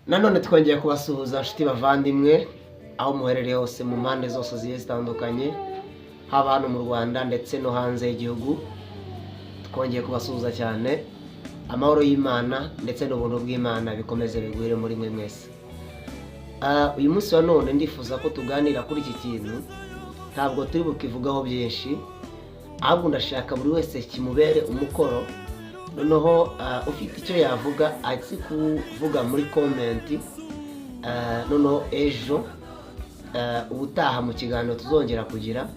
Nanone twongeye kubasuhuza, nshuti bavandimwe, aho muherereye hose mu mpande zose zigiye zitandukanye, haba hano mu Rwanda ndetse no hanze y'igihugu. Twongeye kubasuhuza cyane. Amahoro y'Imana ndetse n'ubuntu bw'Imana bikomeze bigwire muri mwe mwese. Uyu munsi wa none ndifuza ko tuganira kuri iki kintu. Ntabwo turi bukivugaho byinshi, ahubwo ndashaka buri wese kimubere umukoro. Noneho ufite icyo yavuga azi kuvuga muri comment. Noneho ejo ubutaha mu kiganiro tuzongera kugira,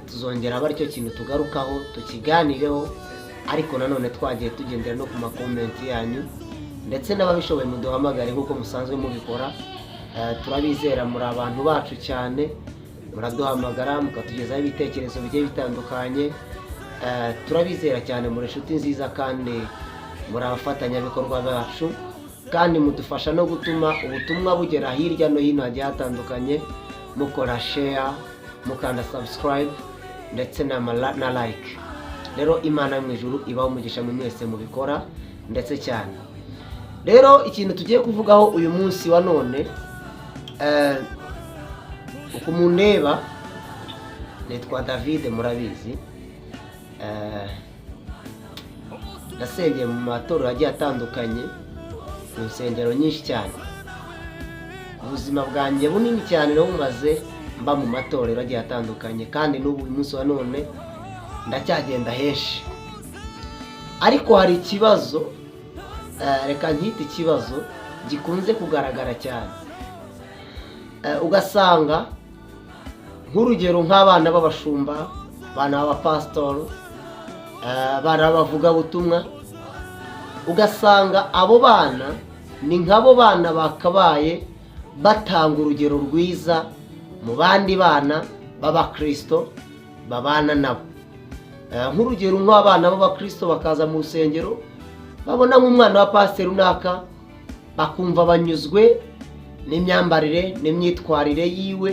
tuzongera aba aricyo kintu tugarukaho, tukiganireho, ariko nanone twagiye tugendera no ku ma comment yanyu, ndetse n'ababishoboye muduhamagare nk'uko musanzwe mubikora. Turabizera, muri abantu bacu cyane, muraduhamagara mukatugezaho ibitekerezo bigiye bitandukanye. Turabizera cyane, muri inshuti nziza kandi muri abafatanyabikorwa bacu, kandi mudufasha no gutuma ubutumwa bugera hirya no hino hagiye hatandukanye, mukora share, mukanda subscribe ndetse na like. Rero Imana yo mu ijuru ibaho umugisha mu mwese mubikora ndetse cyane. Rero ikintu tugiye kuvugaho uyu munsi wa none, uku mundeba, nitwa David, murabizi. Nasengeye mu matorero agiye atandukanye, mu nsengero nyinshi cyane. Ubuzima bwanjye bunini cyane bumaze mba mu matorero agiye atandukanye, kandi n'ubu uyu munsi wa none ndacyagenda henshi. Ariko hari ikibazo, reka nkite ikibazo gikunze kugaragara cyane. Ugasanga nk'urugero nk'abana b'abashumba, abana b'abapasitori, abana b'abavugabutumwa, ugasanga abo bana ni nk'abo bana bakabaye batanga urugero rwiza mu bandi bana b'abakirisito babana nabo. Nk'urugero nk'abana b'abakirisito bakaza mu rusengero, babona nk'umwana wa pasiteri runaka, bakumva banyuzwe n'imyambarire n'imyitwarire yiwe,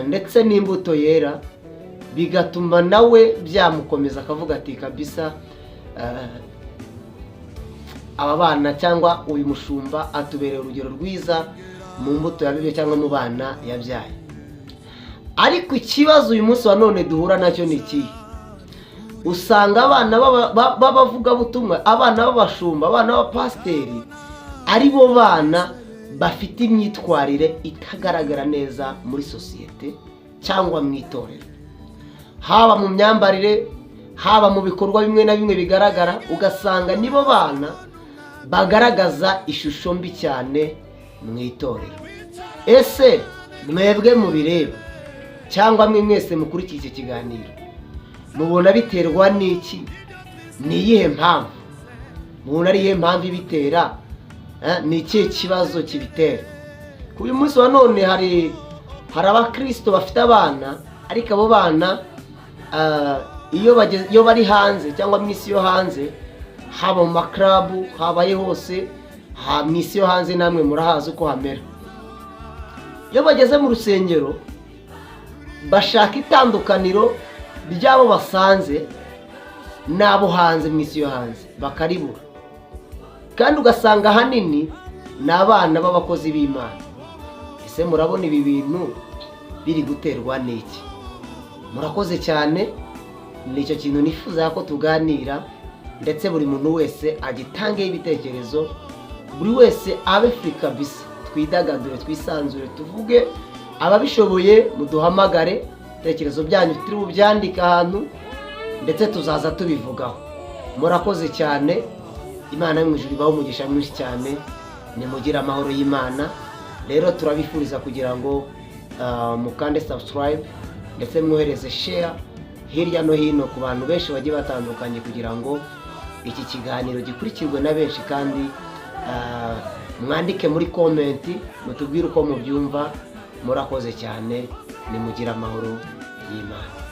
ndetse n'imbuto yera, bigatuma nawe byamukomeza, akavuga ati: "Kabisa, aba bana cyangwa uyu mushumba atubereye urugero rwiza mu mbuto yabibye cyangwa mu bana yabyaye." Ariko ikibazo uyu munsi wa none duhura nacyo ni ikihe? Usanga abana b'abavugabutumwa, abana b'abashumba, abana b'abapasiteri ari bo bana bafite imyitwarire itagaragara neza muri sosiyete cyangwa mu itorero, haba mu myambarire, haba mu bikorwa bimwe na bimwe bigaragara. Ugasanga nibo bana bagaragaza ishusho mbi cyane mu itorero. Ese mwebwe mubireba cyangwa mwe mwese mukurikiye iki kiganiro, mubona biterwa n'iki? Ni iyihe mpamvu mubona ari iyihe mpamvu ibitera? Ni ikihe kibazo kibitera? Ku uyu munsi wa none hari abakirisito bafite abana, ariko abo bana iyo bari hanze cyangwa mu isi yo hanze, haba mu ma club, habaye hose mu isi yo hanze, namwe murahazi uko hamera. Iyo bageze mu rusengero bashaka itandukaniro ry'abo basanze n'abo hanze mu isi yo hanze, bakaribura. Kandi ugasanga ahanini ni abana b'abakozi b'Imana. Ese murabona ibi bintu biri guterwa n'iki? Murakoze cyane. Ni icyo kintu nifuza ko tuganira, ndetse buri muntu wese agitangeho ibitekerezo, buri wese abe free kabisa, twidagadure, twisanzure, tuvuge. Ababishoboye muduhamagare, ibitekerezo byanyu turi bubyandike ahantu, ndetse tuzaza tubivugaho. Murakoze cyane. Imana yo mu ijuru ibahe umugisha mwinshi cyane. Nimugire amahoro y'Imana. Rero turabifuriza kugira ngo mukande subscribe, ndetse mwohereze share hirya no hino ku bantu benshi bagiye batandukanye, kugira ngo iki kiganiro gikurikirwe na benshi. Kandi mwandike muri comment, mutubwire uko mubyumva. Murakoze cyane, nimugire amahoro y'Imana.